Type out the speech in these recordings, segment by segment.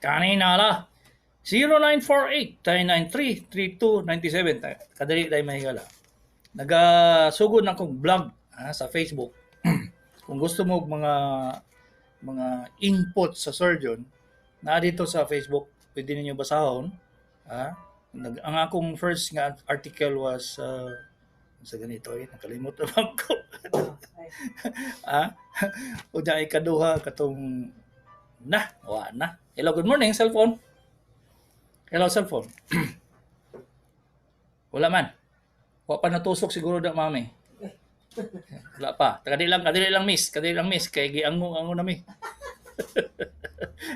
Kanina la. 0948-993-3297. Kadali tayo mahigala. Nagasugod na akong vlog sa Facebook. Kung gusto mo mga input sa surgeon, naa dito sa Facebook, pwede ninyo basahon. Ang akong first nga article was sa ganito eh, nakalimot na bang ko. O ay ikaduha katong na, wa na. Hello, good morning, cellphone. Hello, cellphone. Wala man. Wa pa natusok siguro da, mami. Wala pa. Kadali lang, kadali lang, miss. Kadali lang, miss. Kay giango-ango na mi.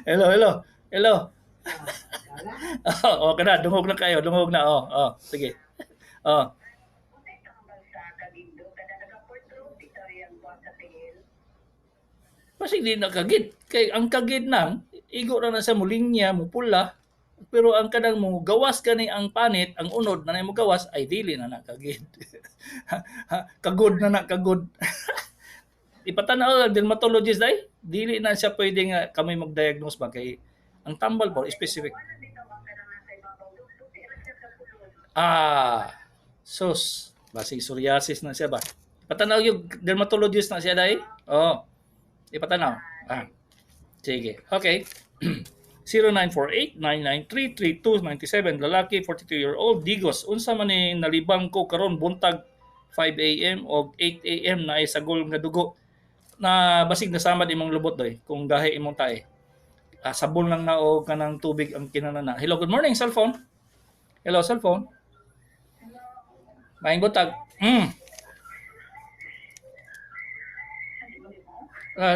Hello, hello. Hello. Oh, okay na. Dungog na kayo. Dungog na. Oh. Sige. Oh. Basig di na kagid. Kay ang kagid nang, igo na na sa mulinya, mupula. Pero ang kanang mo gawas gani ang panit, ang unod na mo gawas, ay dili na na kagid. Kagod na na, kagod. Ipatanaw lang dermatologist day, dili na siya pwede nga kami mag-diagnose ba kay ang tambal po specific. Sus, basig psoriasis na siya ba. Ipatanaw yung dermatologist na siya day. Oh. Ipatanaw. Sige. Okay. 0948-993-3297. Lalaki, 42-year-old, Digos. Unsa man ni nalibang ko karon buntag 5 a.m. o 8 a.m. na ay sagol nga dugo na basig nasamad imong lubot doy kung gahi imong tae. Sabon lang na og kanang tubig ang kinanana. Hello, good morning, cellphone. Hello, cellphone. Maayong buntag.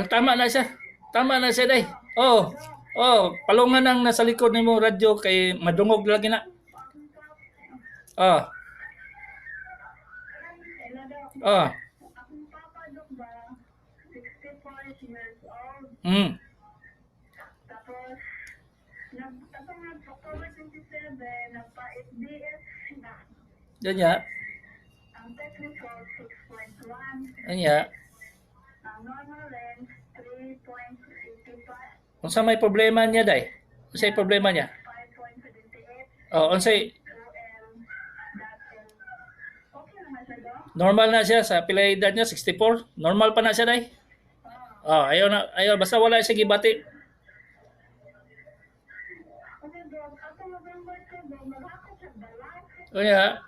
Tama na siya. Tama na siya day. Oh. Oh, palungan ang nasa likod nimo radyo kay madungog lagi na. Oh. Oh. Akong papa, Dok, ba, 64 years old. Tapos, tapos nag October 27, nagpa-SDS na. Ganyan. Ang test result, 6.1. Ganyan. Ang normal range, 3.85. Unsa may problema niya day? Unsay problema niya? 5.78. Oh, unsay OL dot L. Okay naman siya, Dok? Normal na siya sa pila edad niya, 64. Normal pa na siya day. Oh, ayaw na, ayaw basta wala siya gibati. Kasi, Dok, ato November 2, Dok, maghakot siya balat. Unya,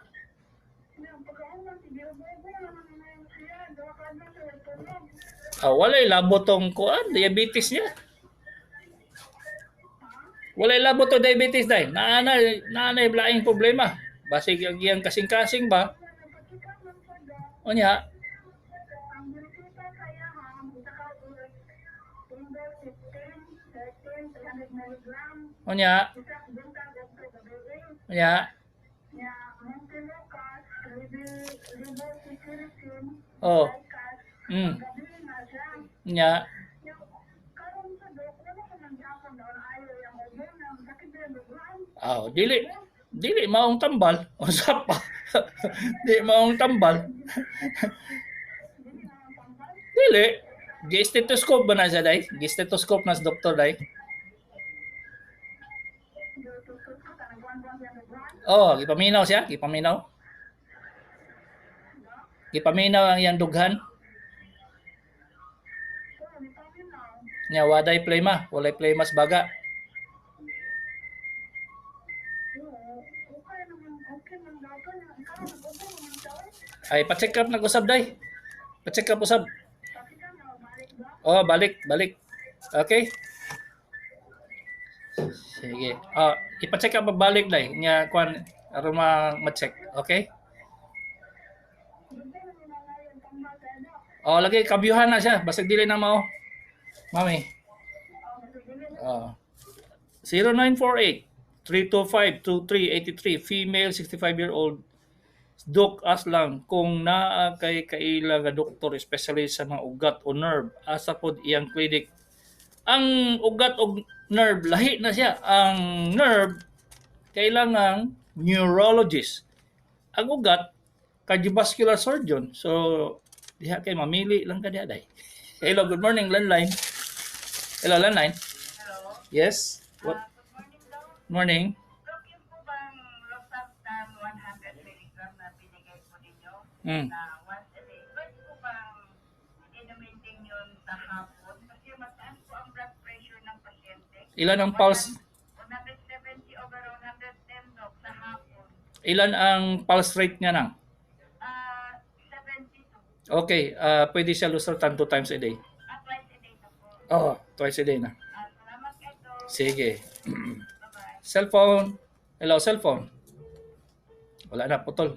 Pagkahuman, sige, ubo naman na siya. Gawa ka na siya, tulog. Walay labo tong kuan, diabetes niya. Walay labo to diabetes day. Naana naanay laing problema. Basig ang iyang kasing-kasing ba? Unya, Ang gireseta sa iyahang usa ka Timber 15, 13, 300 milligram. Unya, Usa ka buntag ug gabi. Unya. Nya Montelukast, levocetirizine, Lycas, gabi na siya. Unya. Nya karon sa Dok, wala ko nang gihapon daon ayo yang ubo na sakit na dughan. Aw, dili dili maong tambal. Unsa pa? Di maong tambal. Dili na ang tambal. Dili. Gi-stethoscope ba na siya day? Gi-stethoscope na sa doktor day? Oh, gipaminaw siya, gipaminaw. Gipaminaw ang iyang dughan. Nya waday plema, walay plema sa baga. Okay naman, okay man dapat. Karon nag-ubo naman siya, oy. Ay, pa-check up nag-usab day. Pa-check up usab. Pakita na, balik ba? Oh, balik, balik. Okay. Sige. Ipa-check up balik day nya kuan aron ma-check. Okay? Dugay na nila na yung tambal kay Dok. Oh, lagi kabyuhan na siya basig dili na mao. Mami. Oh, dili na. Oh. 0948 325 2383, female, 65-year-old. Dok Aslang, kung naa kay kaila nga doktor specialist sa mga ugat o nerve, asa pod iyang clinic? Ang ugat og nerve, lahi na siya. Ang nerve kailangan neurologist. Ang ugat, cardiovascular surgeon. So diha kay mamili lang ka diha day. Hello, good morning, landline. Hello, landline. Hello. Yes. What? Good morning, Doc. Morning. Doc, yung po bang Losartan 100 mg na binigay po ninyo na once a day, pwede po bang inumin din yun sa hapon? Kasi mataas po ang blood pressure ng pasyente. Ilan ang pulse? 170 over 110, Doc, sa hapon. Ilan ang pulse rate niya nang? 72. Okay, pwede siya losartan two times a day. Twice a day na po. Oh, twice a day na. Salamat kay Doc. Sige. Bye-bye. Cellphone. Hello, cellphone. Wala na, putol.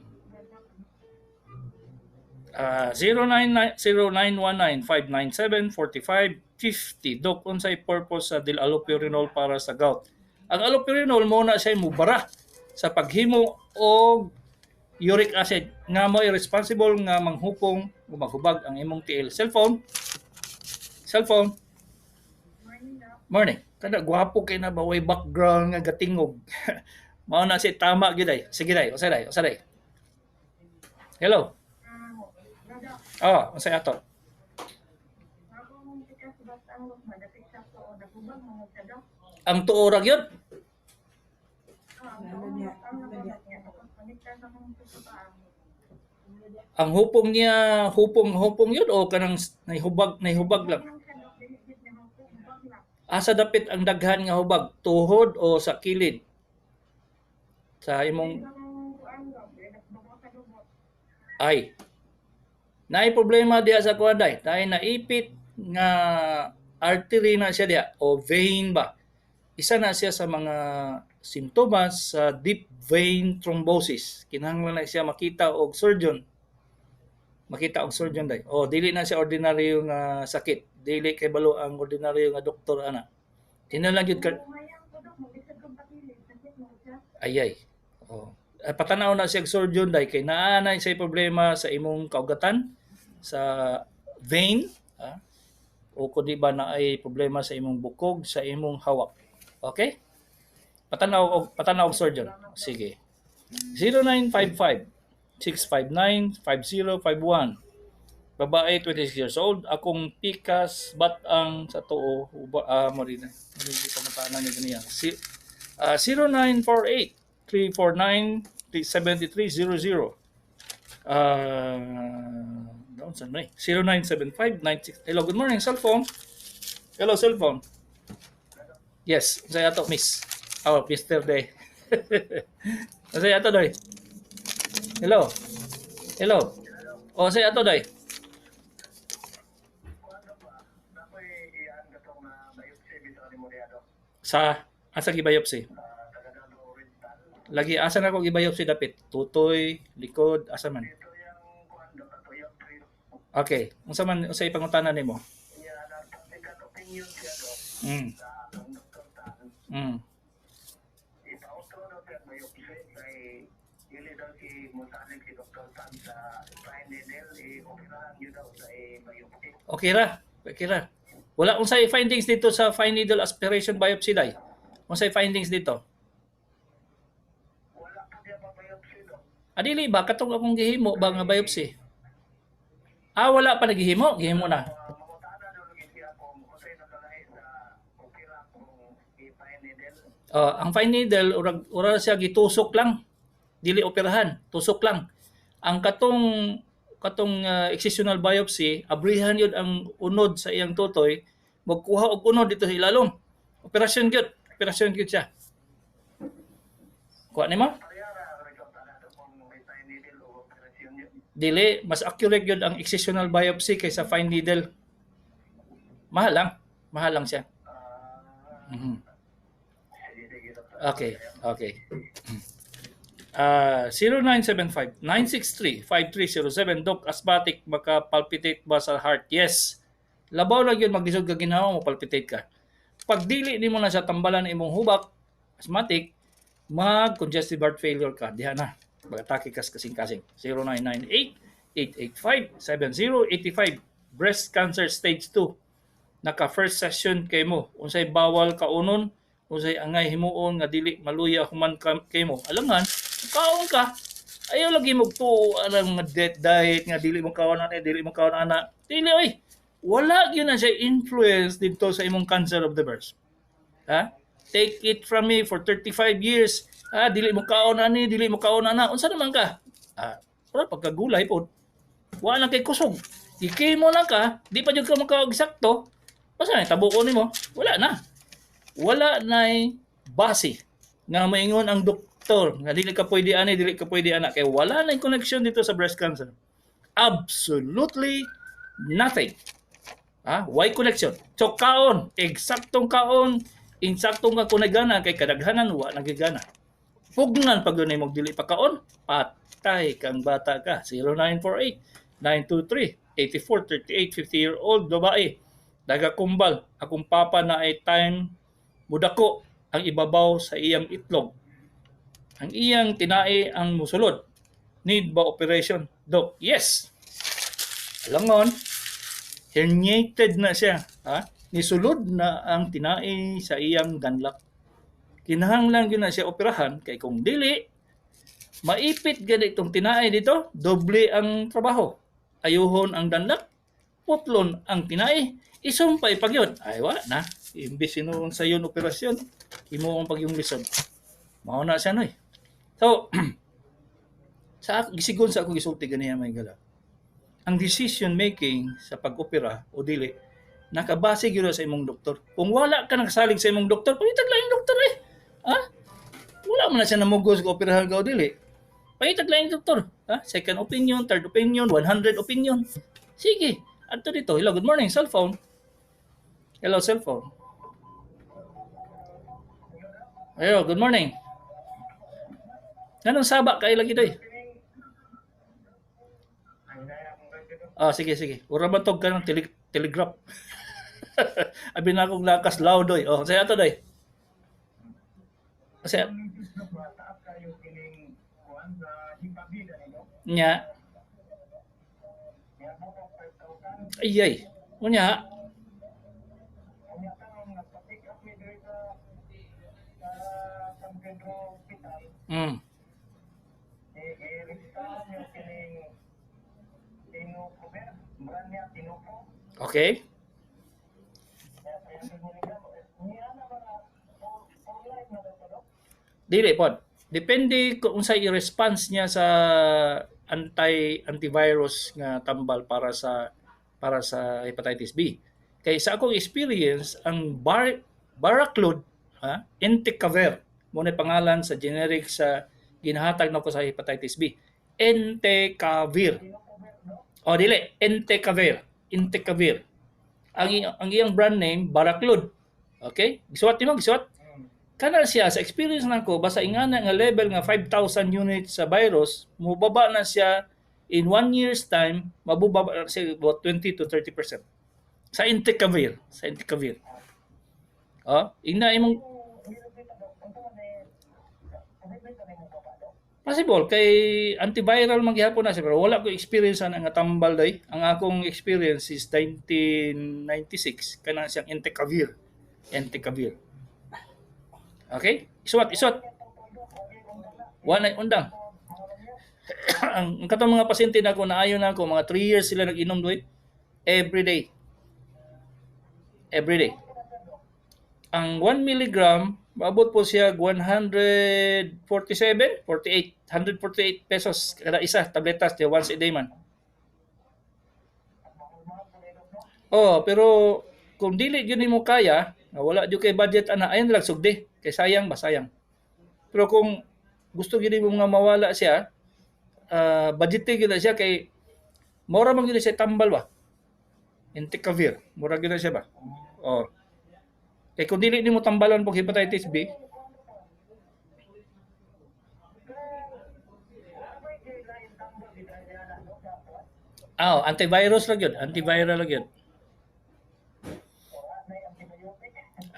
0919-597-4550. Dok, unsay purpose sa dil allopurinol para sa gout? Ang allopurinol mo na siya mubara sa paghimo og uric acid nga mo responsible nga manghupong o maghubag ang imong tiil. Cellphone. Cellphone. Morning, Doc. Morning. Kada gwapo kay na ba way background nga gatingog. Mao na si tama gyud ay. Sige day, usa day, usa day. Hello. Doc, Oh, unsay ato? akong tikas basta ang madapit sa tuo, nagubag mo sa Doc. Ang tuo ra gyud. Ang tuo, ang nababag niya. Tapos balik sa akong tututaan. Ang hupong niya, hupong-hupong yun o kanang nahubag, nahubag lang? Ang sa Doc, dili gid niya hupong, hubag lang. Asa dapit ang daghan nga hubag? Tuhod o sa kilid? Sa imong Ang kuan, Doc, dili nagbabaw sa lubot. Ay. Naay problema diha sa kuan day. Dahil naipit nga artery na siya diha o vein ba. Isa na siya sa mga simptomas sa deep vein thrombosis. Kinahanglan na siya makita og surgeon. Makita og surgeon day. O dili na siya ordinaryo nga sakit. Dili kay balo ang ordinaryo nga doktor ana. Kinahanglan gyud ka Mayang ko, Doc, magbisag kong patilid, sakit mo siya. Ayay. Oh. Patanaw na siya og surgeon day kay naa na siya problema sa imong kaugatan sa vein, o kundi ba na ay problema sa imong bukog, sa imong hawak. Okay? Patanaw og surgeon. Sige. 0955 659 5051. Babae, 26 years old, akong pikas bat-ang sa tuo uba mo rin. Hindi pa matana ni ganiya. Si 0948 349 7300. Doon saan man eh? 0975 96. Hello, good morning, cellphone. Hello, cellphone. Yes, saya ato, miss. Oh, Mr. Day. Saya ato, Doy. Hello. Hello. Oh, saya ato, Doy. Sa asa gibiopsy? Lagi asa na ko gibiopsy dapit? Tutoy, likod, asa man? Okay, unsa man unsay pangutana nimo? Okay ra, okay ra. Wala unsay findings dito sa fine needle aspiration biopsy day? Unsay findings dito? Wala pa diya pa biopsy, Dok. Adili ba katong akong gihimo ba nga biopsy? Ah, wala pa nagihimo, gihimo na. Mangutana daw lagi siya kung unsay nakalahi sa opera kung i-fine needle. Ang fine needle urag ura siya gitusok lang. Dili operahan, tusok lang. Ang katong katong excisional biopsy, abrihan yun ang unod sa iyang tutoy, magkuha og unod dito sa ilalom. Operasyon gyud, operasyon gyud siya. Kuha nimo? Pareha ra ang resulta na kung may fine needle o operasyon yun. Dili, mas accurate gyud ang excisional biopsy kaysa fine needle. Mahal lang, mahal lang siya. Sige, sige, Dok. Okay. 0975-963-5307. Doc, asthmatic, maka-palpitate ba sa heart? Yes. Labaw lang yun, maglisod ka ginawa mo, palpitate ka. Pag dili nimo na sa tambalan imong hubak, asthmatic, mag-congestive heart failure ka. Diha na. Mag-atake kas kasing-kasing. 0998-885-7085. Breast cancer stage 2. Naka first session kay mo. Unsay bawal kaunon, unsay angay himuon nga dili maluya human kay mo. Alangan, kaon ka. Ayaw lagi mo tuo alang nga diet diet nga dili mo kaon ana, dili mo kaon ana. Dili oy. Wala gyud na siya influence dito sa imong cancer of the breast. Ha? Take it from me for 35 years. Ha, dili mo kaon ani, dili mo kaon ana. Unsa naman ka? Ah, wala pagkagulay pod. Wa na kay kusog. I-chemo lang ka, di pa jud ka makaog sakto. Basta na tabuon nimo, wala na. Wala nay base nga maingon ang doktor nga dili ka pwede ani, dili ka pwede ana, kay wala na connection dito sa breast cancer. Absolutely nothing. Ha? Why connection? So kaon, eksaktong kaon, insaktong ka kunay gana, kay kadaghanan wa nagigana. Pugnan pag dunay mo dili pa kaon, patay kang bata ka. 0948 923 8438, 50-year-old babae. Nagakumbal, akong papa na ay time mudako ang ibabaw sa iyang itlog. Ang iyang tinae ang musulod. Need ba operation? Doc, yes. Alangon, herniated na siya. Ha? Nisulod na ang tinae sa iyang danlak. Kinahanglan gyud na siya operahan kay kung dili, maipit gani itong tinae dito, doble ang trabaho. Ayuhon ang danlak, putlon ang tinae, isumpay pag yun. Ay, wala na. Imbis sinuon sa yun operasyon, himuon pag yung lisod. Mao na siya, noy. So, sa gisigon sa akong gisulti ganiya, mga higala. Ang decision making sa pag-opera o dili, nakabase gyud sa imong doktor. Kung wala ka nakasalig sa imong doktor, pangitag lang yung doktor eh. Ha? Wala man na siya namugos kung operahan ka o dili. Pangitag lang yung doktor. Ha? Second opinion, third opinion, 100 opinion. Sige, adto dito. Hello, good morning, cellphone. Hello, cellphone. Hello, good morning. Anong saba kay lagi doy? Ah, sige, sige. Ura ba tog ka ng telegraph? Abi na akong lakas loud doy. Oh, saya to doy. Saya. Nya. Ay ay. Unya. Okay. Dili pod. Depende kung unsay i-response niya sa antivirus nga tambal para sa hepatitis B. Kay sa akong experience, ang Baraclude, ha, Entecavir, mo na pangalan sa generic sa ginahatag nako sa hepatitis B. Entecavir. O dili, Entecavir. Entecavir. Ang iyang brand name Baraclude. Okay? Gisuwat nimo, gisuwat. Kana siya sa experience nako, basta ingana nga level nga 5,000 units sa virus, mubaba na siya in 1 year's time, mabubaba na siya about 20 to 30%. Sa Entecavir, sa Entecavir. Oh, ingna imong possible kay antiviral man gihapon na siya, pero wala ko experience ana nga tambal day. Ang akong experience is 1996 kana siyang Entecavir. Entecavir. Okay? Isuwat, isuwat. Wala undang. Ang katong mga pasyente nako naayo na ako, mga 3 years sila nag-inom doy. Every day. Every day. Ang 1 milligram, maabot po siya 147, 48, 148 pesos kada isa tabletas niya once a day man. Oh, pero kung dili gyud nimo kaya, wala gyud kay budget ana, ayon lang sugdi. Kay sayang ba, sayang. Pero kung gusto gyud nimo nga mawala siya, budget gyud na siya kay mura man gyud siya tambal ba. Entecavir, mura gyud na siya ba. Oh. Kay kung dili nimo tambalan pag hepatitis B, antivirus lang yun. Antiviral lang yun.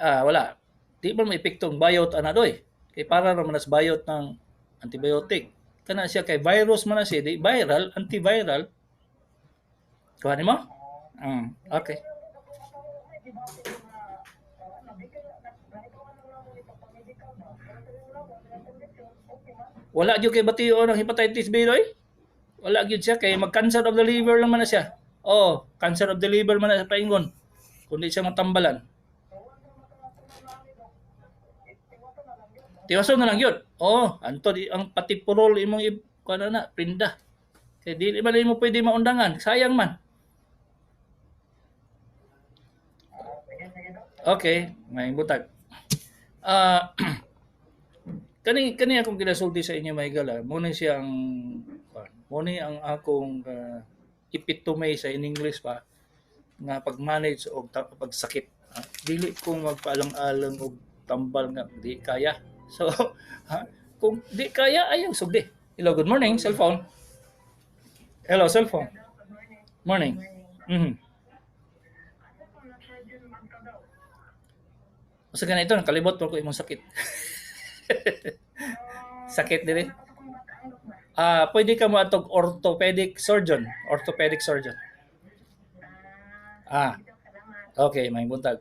Ah, wala. Di man maepekto ang bayot ana doy. Kay para ra man as bayot ng antibiotic. Kana siya kay virus man na siya, di viral, antiviral. Kuha nimo? Okay. gibati ko nga na di kay na ikaw ano lang mo ipagpa-medical ba. Pero sa imo lang ang kondisyon, okay man. Wala gyud kay bation ang hepatitis B doy. Wala gyud siya kay mag-cancer of the liver lang man na siya. Oh, cancer of the liver man na sa paingon. Kundi siya matambalan. So wala na makakatunan na ni dok. Tiwasan na lang yun, no? Tiwason na lang yun. Oh, anto di ang patipurol imong kuan na prinda. Kay dili man mo pwede maundangan, sayang man. Ah, sige sige dok. Okay, may butag. Ah, kani kani akong ginasulti sa inyo mga higala. Mo ni siya ang kuan, mo ni ang akong epitome sa in English pa nga pag-manage og pagsakit. Ah, dili ko magpaalang-alang og tambal nga di kaya. So, ha, kung di kaya ayaw sugdi. Hello, good morning, cellphone. Hello, cellphone. Hello, good morning. Morning. Morning. Asa ko na surgeon man ka daw? Usa ka na ito, nakalibot po ko imong sakit. Sakit diri. Wala pa sa kong bata ang dok ba? Ah, pwede ka mo atog orthopedic surgeon, orthopedic surgeon. Ah, Ah, sige dok, salamat. okay, may buntag.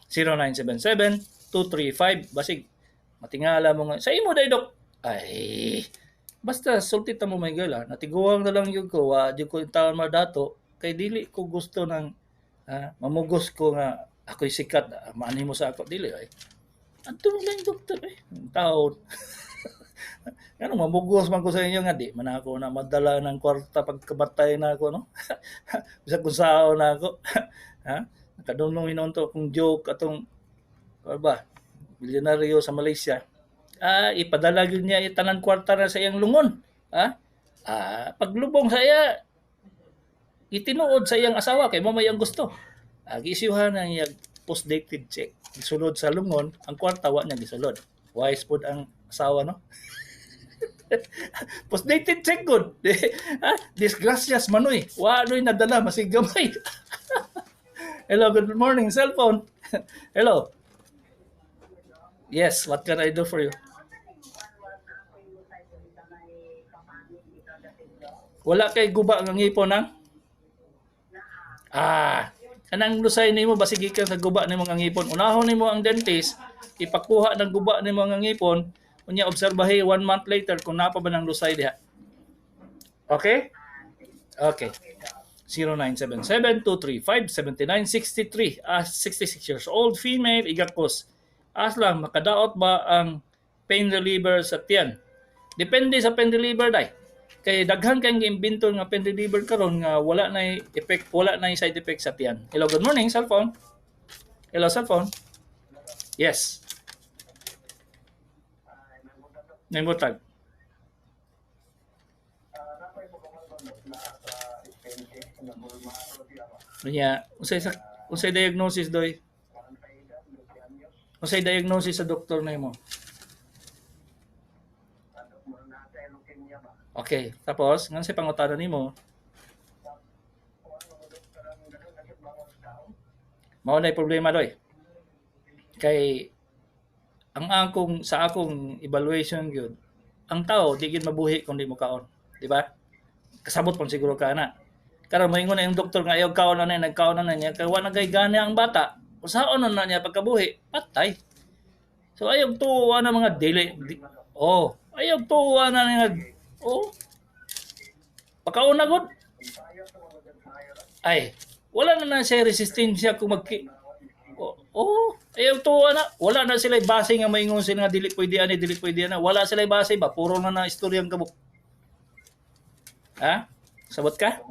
0977-235 basig matingala mo nga sa imo day dok. Ay, basta sulti ta mo may gala, natiguang na lang yun ko, wa jud ko taon madato kay dili ko gusto ng mamugos ko nga ako'y sikat, maanhi mo sa ako dili ay. Adto mo lang doktor eh. Taon. Ano mamugos man ko sa inyo nga di man ako na madala ng kwarta pagkabatay na ako no. Bisag kung sao na ako. Ha? Nakadungog hinuon to kung joke atong ano ba milyonaryo sa Malaysia. Ah, ipadala gyud niya tanan kwarta na sa iyang lungon. Ha? Ah, paglubong sa iya itinuod sa iyang asawa kay mo may ang gusto. Ah, giisyuhan ang iyang post-dated check. Gisulod sa lungon, ang kwarta wa niya gisulod. Wise pod ang asawa no. Post-dated check good. Ha? Disgracias manoy. Wa noy nadala masig gamay. Hello, good morning, cellphone. Hello. Yes, what can I do for you? Unsa ning kuan wa sa ako yung side diri sa may Kapangin dito sa Tinglo? Wala kay guba nga ngipon ang? Naa. Ah, kanang lusay nimo basig gikan sa guba nimo nga ngipon. Unahon nimo ang dentist, ipakuha ng guba nimo nga ngipon, unya obserbahi one month later kung naa pa ba ng lusay diha. Okay? Ah, sige. Okay. Okay dok. 0977-235-7963. Ah, 66 years old, female, igakos. Aslang, makadaot ba ang pain reliever sa tiyan? Depende sa pain reliever day. Kay daghan kay giimbento nga pain reliever karon nga wala na effect, wala na side effect sa tiyan. Hello, good morning, cellphone. Hello, cellphone. Yes. Ay, may buntag dok. Nembotag. Ah, napay ko kamalban dok na sa Spain na bulmaro siya ba. Unya, unsay diagnosis doy? 40 edad, 12 anyos. Unsay diagnosis sa doktor nimo? Ano, mura na sa leukemia ba? Okay, tapos ngan say pangutana nimo? Kuan mo dok karang daghan na siya bangos tao. Mao na problema doy. Kay ang akong sa akong evaluation gyud, ang tao di gyud mabuhi kung di mo kaon, di ba? Kasabot pang siguro ka na. Karon moingon na yung doktor nga ayaw kaon na nagkaon na niya kay wa na kay gana ang bata. Usaon na na niya pagkabuhi, patay. So ayaw tuwa na mga dili. Di, oh, ayaw tuwa na nga oh. Pakaon na gud. Tayo sa mga tayo Ay, wala na na siya resistensya kung mag oh, oh, ayaw tuwa na. Wala na sila base nga maingon sila nga dili pwede ani, dili pwede ana. Wala sila base ba? Puro na na istoryang kabuk. Ha? Sabot ka?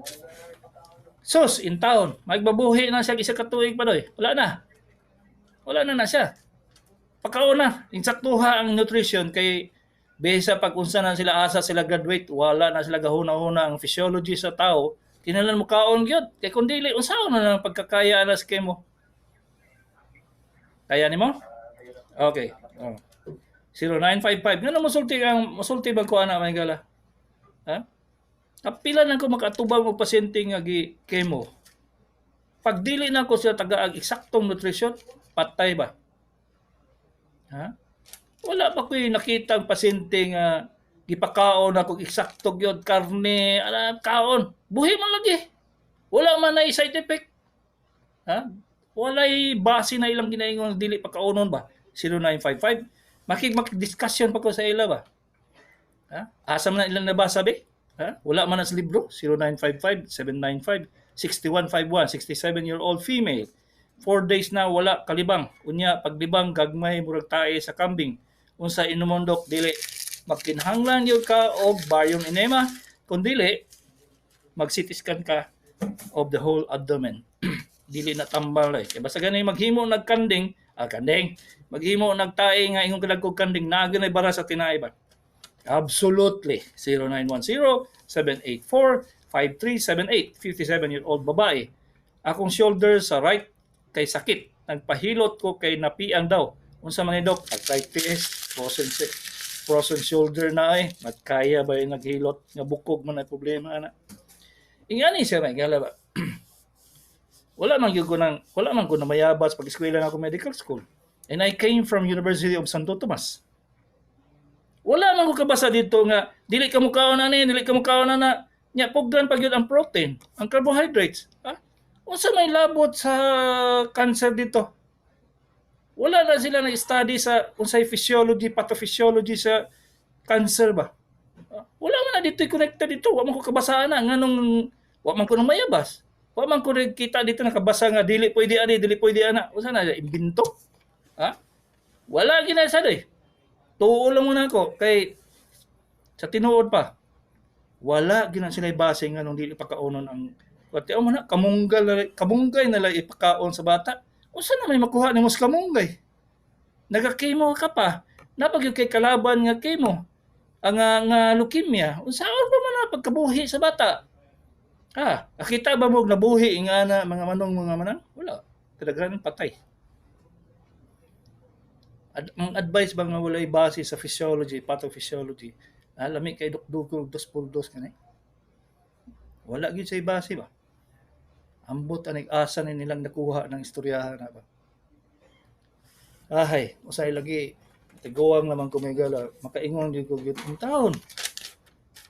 Sus, in town. Magbabuhi na siya isa ka tuig pa doy. Wala na. Wala na na siya. Pagkauna, insaktuha ang nutrition kay besa pag unsa na sila asa sila graduate, wala na sila gahuna-huna ang physiology sa tao. Kinahanglan mo kaon gyud. Kay kun dili unsaon na lang pagkakaya na sa kemo. Kaya nimo? Okay. Oh. 0955. Ngano mosulti ang mosulti ba ko ana may gala? Ha? Kapila na ko makatubang og pasyente nga gi chemo. Pag dili na ko siya tagaag eksaktong nutrition, patay ba? Ha? Wala pa ko'y nakita ang pasyente nga gipakaon ako eksakto gyud karne, ala kaon. Buhi man lagi. Wala man na side effect. Ha? Walay base na ilang ginaingon dili pakaonon ba? 0955. Makig-discussion pa ko sa ila ba? Ha? Asa man na ilang nabasa be? Ha? Wala man na sa libro. 0955-795-6151, 67-year-old female. 4 days na wala kalibang. Unya paglibang gagmay murag tae sa kambing. Unsa inumon, dok? Dili magkinahanglan gyud ka og barium enema. Kung dili, mag CT scan ka of the whole abdomen. Dili na tambal eh. Kaya basta gani maghimo nagkanding, kanding, maghimo nagtae nga ingon kadag kog kanding, naa gyud bara sa tinai ba? Absolutely. 0910-784-5378. 57-year-old babae. Akong shoulder sa right kay sakit. Nagpahilot ko kay napiang daw. Unsa man ni, dok? Arthritis, frozen shoulder na ay. Matkaya ba yung naghilot? Nga bukog man ay problema ana. Ingani siya may gala ba? Wala man ko na mayabas pag eskwela na ako medical school. And I came from University of Santo Tomas. Wala man ko kabasa dito nga dili ka mukaon ani, dili ka mukaon ana. Nya pugdan pa gyud ang protein, ang carbohydrates. Ha? Unsa may labot sa cancer dito? Wala na sila na-study sa unsay physiology, pathophysiology sa cancer ba? Wala man na dito connected dito. Wa man ko kabasaan na nganong wa man ko nang mayabas. Wa man ko kita dito nakabasa nga dili pwede ani, dili pwede ana. Unsa na imbento? Ha? Wala gina sa day. Tuo lang muna ako kay sa tinuod pa. Wala gina sila base nga nung dili pakaonon ang Pati mo na kamunggal kamunggay na lang ipakaon sa bata. Unsa na may makuha nimo sa kamunggay? Naga-chemo ka pa. Napag kay kalaban nga chemo. Ang nga leukemia, unsaon pa man na pagkabuhi sa bata? Ha, akita ba mo nabuhi nga na mga manong mga manang? Wala. Kadaghanan patay. Ang advice ba nga walay base sa physiology, pathophysiology, lami kay dukdugog dos por dos kani. Wala gyud sa base ba? Ambot anig asa ni nilang nakuha ng istoryahan na ba. Ahay, usay lagi tiguang naman kumigala, makaingon gyud ko gyud ang taon.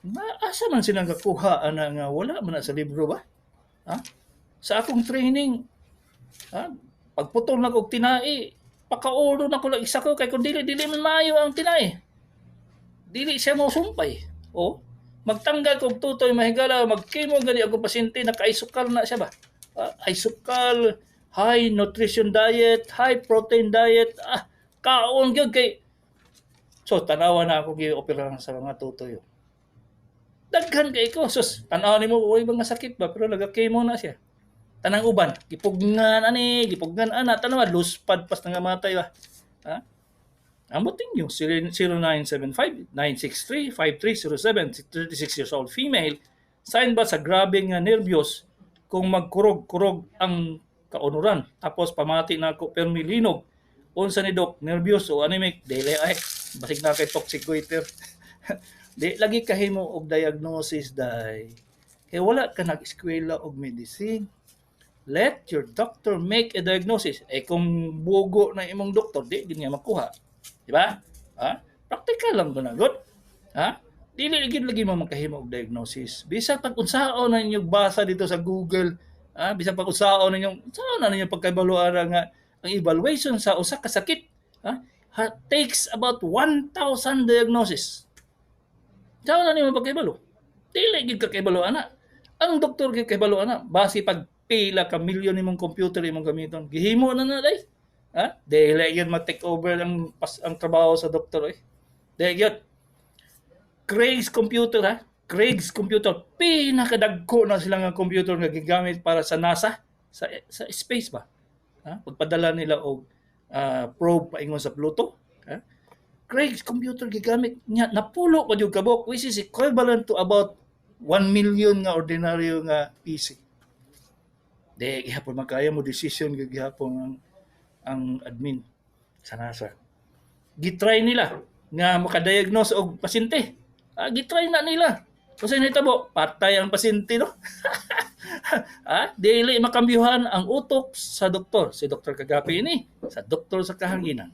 Maasa man silang kakuha ana nga wala man na sa libro ba? Ha? Sa akong training, ha? Pagputol na og tinai, pakauro na ko lang isa ko kay kung dili dili man maayo ang tinai. Dili siya mo sumpay. O magtanggal kog tutoy mahigala, magkimo gani ako pasyente nakaisukal na siya ba? Isukal, high nutrition diet, high protein diet, kaon gyud kay so tanawa na ako gi-operahan sa mga tutoy. Daghan kay ko sus, tanaw nimo uy mga sakit ba pero naga-chemo na siya. Tanang uban, gipugnan ani, gipugnan ana, tanawa luspad pas nga matay ba. Ha? Ambot ninyo 0975-963-5307, 36 years old female, sign ba sa grabe nga nervyos kung magkurog-kurog ang kaunuran tapos pamati na ako permi linog. Unsa ni, dok? Nervyos o anemic? Dili ay basig na kay toxic goiter. Di lagi kahimo og diagnosis dai kay wala ka nag-eskwela og medicine. Let your doctor make a diagnosis. Eh kung bugo na imong doktor, di gid niya makuha, di ba? Ha, practical lang ba na good? Ha, dili gid lagi mo makahimo og diagnosis bisag pag unsaon na inyong basa dito sa Google. Ha, bisag pag unsaon ninyo, unsaon na ninyo pagkabaluan nga ang evaluation sa usa ka sakit, ha, takes about 1,000 diagnosis. Unsaon na nimo pagkahibalo? Dili gid ka kahibalo ana. Ang doktor gid kahibalo ana base pag pila ka milyon nimong computer imong gamiton. Gihimo na na day. Ha? Dili gyud ma-take over ang trabaho sa doktor eh. Dili gyud. Craig's computer ha. Craig's computer, pinakadagko na sila nga computer nga gigamit para sa NASA sa space ba. Ha? Pagpadala nila og probe paingon sa Pluto, ha? Craig's computer gigamit niya, napulo pa jud kabok, which is equivalent to about 1 million nga ordinaryo nga PC. Di gihapon makaya mo decision gyud gihapon ang admin sa NASA. Gitry nila nga makadiagnose og pasyente. Gitry na nila. Kasi nahitabo, patay ang pasyente, no? Dili makambyuhan ang utok sa doktor. Si Dr. Kagapi ini, sa doktor sa kahanginan.